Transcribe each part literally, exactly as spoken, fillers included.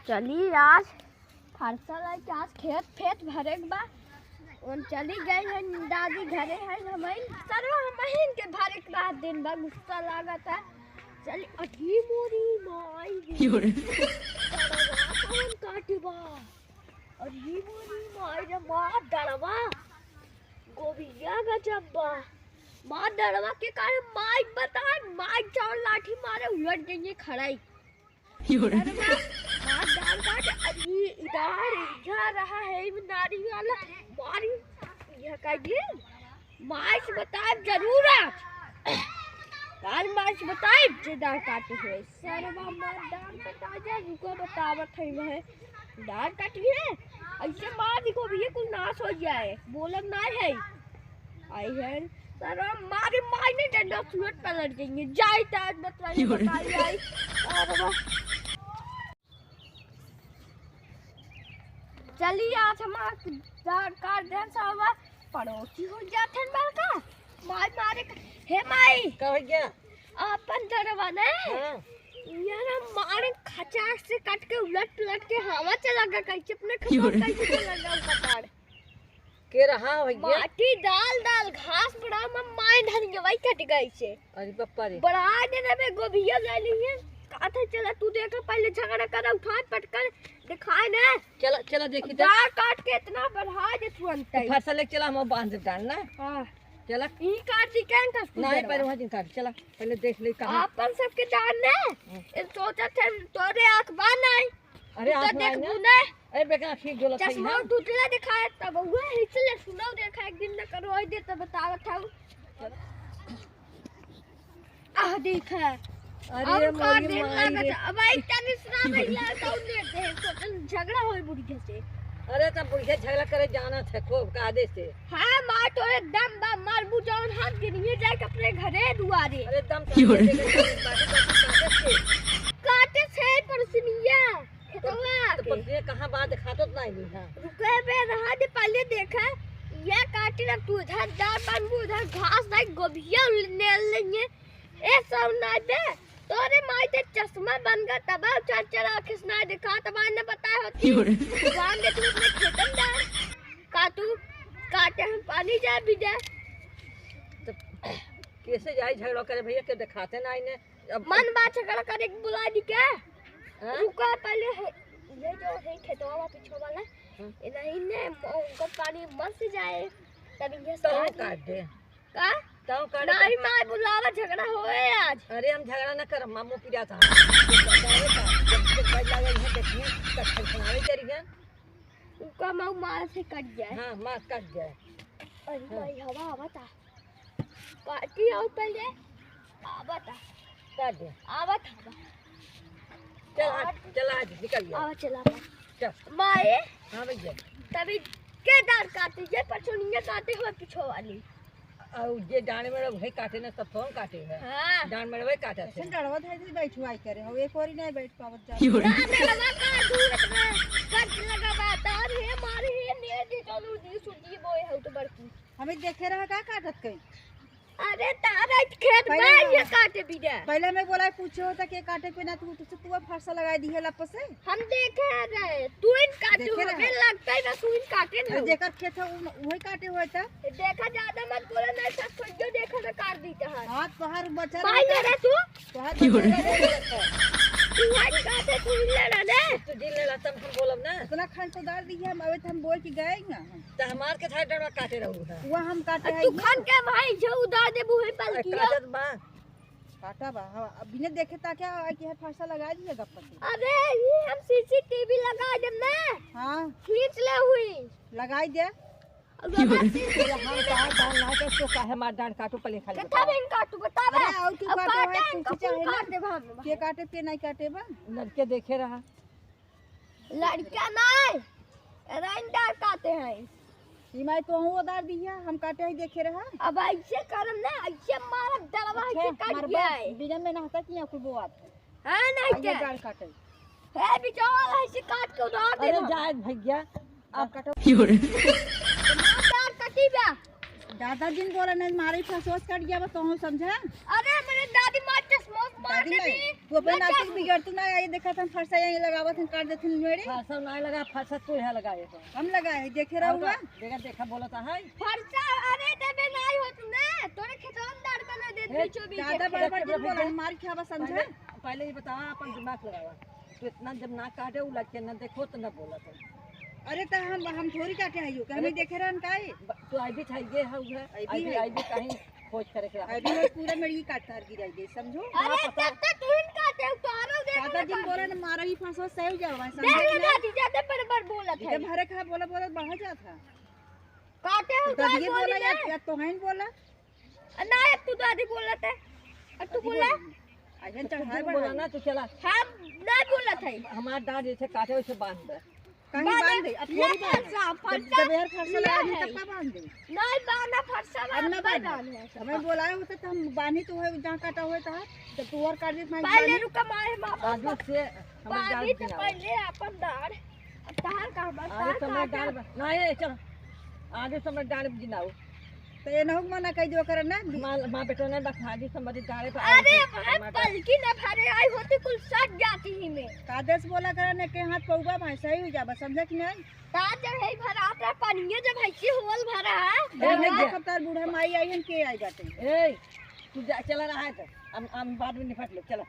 चली आज फरसा लाइके आज खेत फेत भरे के बा। उन चली गई है दादी घरे है, हम सरवा हम बहिन के भरे के बाद दिन बा गुस्सा लागत है। चली अठी मोरी माई रे। यो रे। सरवा कौन काटी बा? अरे मोरी माई रे, मार डरवा, गोबिया गजब बा। मार डरवा के काहे माई बताए, माई चावल लाठी मारे उलट गई खड़ाई। यो रे। डरवा, मार डाल काट, अरे इधर, इधर रहा है, ये नारी वाला, मारी, यह का ये? माई से बताइब जरूर आज। काल माई से बताइब जे दार काटी है। सरवा मार दार कटा जाए, रुको बतावत है वह। दार काटी है, ऐसे मार दिखो भैया कुल नाश हो जाए। बोलब ना है। आई है। सरवा मारे माई ने डंडा सूरत पलट जाएंगे। जाए ताज बतवाई बताई आई। सरवा। चली आज हम दार काट देन सब पड़ोसी हो जात हन बड़का। माई मारे क-, हे माई। का हो गया? अपन दरवा ने। हाँ। यार हम मारे खचाक से काट के उलट पुलट के हवा चला गया, कैसे अपने खचाक कैसे चला गया ऊपर तार। के रहा भैया? माटी डाल डाल घास बड़ा में माई धनिया वही कट गई से। अरे पप्पा रे। बड़ा देने में गोभिया ले लिए। काटे चला तू देखा पहले झगड़ा करा उठा पटकर दिखाए ना। चला, चला देखी तो। दार काट के इतना बढ़ा दे तुरंत तो ही। फरसा लेके चला, हम बांध देब डाल ना। हाँ। चला। ई काट दी क्या इनका स्कूल नहीं, दरवा? पर वहाँ दिन काट, चला। पहले देख ले कहाँ। अपन सबके डाल ने। हाँ। इन सोचत है तोरे आँख बा नहीं। अरे तू तो आँख देख ना। बुने। अरे बेटा, आँख ही गलत है चश्मा ना। टूटला दिखाए तब हुआ है, इसलिए सुनाओ देखा, एक दिन न करो, आई दे तो बतावत हूँ। चला। आह, देखा। अरे अब मोरी काट दे, माई लागत रे। है। अब आई तनी सुना भैया, तो उन्हें दे, तो झगड़ा होई बुढ़िया से। अरे, तब बुढ़िया झगड़ा करे जानत है खूब कायदे से। हाँ, मार तो एकदम बा, मार बुझाउन हाथ के लिए जाए के अपने घरे दुआरे। अरे, दम क्यों रे? काटे से पड़ोसिनिया। खेतवा तो के। पत्नी कहाँ बा, दिखातो तो नहीं है। रुके बे, रहा दे, पहले देखा, ये काटी ना, तू इधर जा, बाबू, इधर घास नहीं, गोभिया ले लेंगे। ए, सब ना दे, तोरे माई के चश्मा बन गया, तब चार चार आँख से ना दिखा, तब ने बताए होती। क्यों रे? बांध दे तू अपने खेतन जा, का तू काटे हम पानी जा भी दे। तो कैसे जाई झगड़ा करे भैया, के दिखाते ना इन्हें। अब मन बा झगड़ा करे के बुला दी के? हाँ? रुका पहले है, ये जो है खेतवा वा पीछे वाला, हाँ। ये नहीं ने म-, उनका पानी मर से जाए, तब ये तो साथ काट दे। का? तो काट दे। नहीं मार बुलावा झगड़ा होए आज। अरे हम झगड़ा ना करब, मामू पिरात है। जब से बैठ लगा इधर देखिए, तब खनखनावे करिए। उनका माऊ मार से कट जाए। हाँ, मार कट जाए। अरे हाँ। भाई हवा आवता। काटी आओ पहले। आवत आ। काट दे। आवत हवा। चल आज, और चल आज, निकल गया। आवा चला बा। चल। माए। हाँ भैया। तभी के दार काटी, ये पछुनिया काटे हुए पीछे वाली। और ये डांड में वही काटे ना, सब थोन काटे हैं। हाँ। डांड में वही काटे ऐसे थे। डरवा धाई थी बैठवाई करे, हो एक और ही नहीं बैठ पावत जा। क्यों रे? ना, डरवा का दूर इतना कट लगा बा, तार हे मारे हे, ने दी चलू दी सुजी बोए हो तो बड़की। हमें देखे रहा का काटत कई? अरे तारा खेत पहले में ना। ये काटे भी दे। पहले मैं बोला पूछे होता के काटे पे ना तू, तू, तू फरसा लगाई दी है लप से। हम देखे रहे, तू इन काटे देखे हो, रहे। हमें लगता है ना तू इन काटे अरे ना। जेकर खेत है उ, उहे काटे होए त। देखा ज्यादा मत बोले, नहीं सब छोड़ दो, देखा ना काट दी जहाज। हाथ बाहर बचा भाई रहता। ले रहा तू? तोहार क्यों रे? बच्चा नहीं रहता। तू आज का से तू ले रहा ने? तू जिन ले रहा, तब हम बोलब ना। इतना खंड तो डाल दी है, हम अबे तो हम बोल के गए ही ना। तो हमार के थार डरवा काटे रहू है। वो हम काटे अब हैं तू ये। खन के भाई जो उधार दे बुहे पल अरे किया। काटत बा। काटा बा, हाँ, अब बिना देखे ताके आवा कि है फरसा लगा दी है गप्पा से। अरे, ये हम सीसीटीवी लगा देम ना। हाँ। खींच ले हुई। लगाई दे। अगर बस ये हम कहा डाल ना के तो काहे मार डांड काटू पले खाली कितना बताओ। दिन काटू बता बे। अरे, और क्यों अब काटे काटे हैं, हैं, कुछ कपूर चाहे ना। काट दे भाग। के काटे, के नहीं काटे बा। लड़के देखे रहा। लड़का नहीं, रंडा काटे हैं। ई माई तो हम उधार दी है, हम काटे हैं देखे रहा। अब ऐसे करम ना, ऐसे मारब डरवा अच्छा, के काट मारबा, गया है। बिना में नहाता किया कोई बोआत है। हाँ, नहीं आइए के। गाल काटे। हे बिचौल, ऐसे काट के उधार दे अरे दो। जाए भैया, आप काटो। क्यों रे? मार कटी बा। ज्यादा दिन बोला नहीं, मारे फसोस कट गया बस, तोहू समझा। अरे, मेरे दादी मार चश्मोस मार दादी देती। नहीं, तू अपने मैं नाती चश्मोस बिगड़ तू ना, ये देखा था फरसा यहीं लगावत हैं, काट देते हैं मेरी। फरसा ना लगा, फरसा तू है लगाए तो। हम लगाए हैं, देखे और रहुआ। का? देखा, देखा, बोला था, हाय। फरसा, अरे, देबे नहीं होत ना, तोरे खेतवा में डाल के ना देत हे, बीचों बीच ज्यादा के। बड़ा बड़ा दिन बोला, मार खावा समझा। पहले, पहले ही बतावा, अपन दिमाग लगावा। तो इतना जब ना काटे, उ लग के ना देखो तो ना बोला तो। अरे, तो हम, हम थोड़ी काटे हैं, यो, कि अरे, हमें देखे रहन का है? ब-, तो आई भी था, ये है, उ है। आई भी आई भी, है। आई भी कहीं खोज करे के रहा। आई भी है, पूरा मेरी काट तार गिराई दे, समझो? अरे, पता तब तक तुम काटे, उतारो, देखो ज्यादा ना दिन काटे। बोला ना, मारा ही फंसो, सही जाओ, समझे देख ले ना? दादी, ज्यादा बड़ बड़ बोला था। जब हरे खा बोला, बोला, बढ़ा जाता। काटे तो उतार दादी बोली बोला ना। या, या तो है बोला? आ, ना, अब तू दादी बोलत है। अब तू दादी बोला। बोली। अइहन तो चढ़ाए तू बोला बढ़ाए। ना, तू चला। हम ना बोलत है। हमार डांड जैसे काटे, वैसे बांध दे। कहीं बांध बांध दे, अब ये थोड़ी बांध दे। फरसा, जब, फरसा जब यार फरसा ये लगा दी, है। तब का बांध दे? नहीं बांधा फरसा, अब ना बांध बांध दे। बांध है। हमें बोलाए होते तो हम बांधी तो है, जहाँ काटा हुआ था, जब तू और काट देत, मैं पहले बांधी। रुका, मारे माँ बांधी बाप। से हमें बांधी डांड तो दिलाओ। पहले अपन डांड। अब तहार का बा, आगे तहार समय का डाल बा-, नहीं, चल। आगे समय डाल गिनाओ। तो ये नहुक मना कह दियो करे ना। माँ, माँ बेटो ने बस आगे समय डाले पर अरे आगे भाई, समय डाल। पलकी ना भरे आई होती, कुल सट जाती ही में। कादेश बोला करे ने के हाथ पौवा भाई सही हो जाबा, समझे कि नहीं? ता जब है भरा, अपना पनिया जब है कि होल भरा है, ए, नहीं भरा। गया। कब तार बूढ़ा माई आई हन के आई बाटे? ए, तू जा, चला रहा है तो। हम, हम बाद में निपट लो, चला।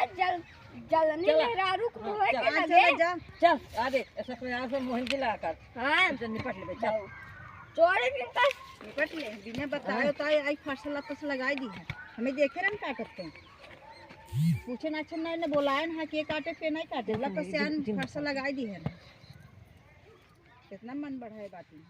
ए, जल-, जलनी चला। मेहरारू को हाँ, मुँहे चल। के हाँ, लगे। चला, जा। चल, आ दे, ऐसा कोई यहाँ से मोहन जी लगा कर। हाँ। इसे निपट लेबे, चल। चोरी निपट। निपट ले, बिना बताए हाँ। उताए आई फरसा लतस लगाई दी है। हमें देखे रहन काटत के। पूछे ना, छन ना, ना बोलाए ना, के काटे, के नहीं काटे। बोला तो सियान फरसा लगाई दी है ना। कितना मन बढ़ाए बात में।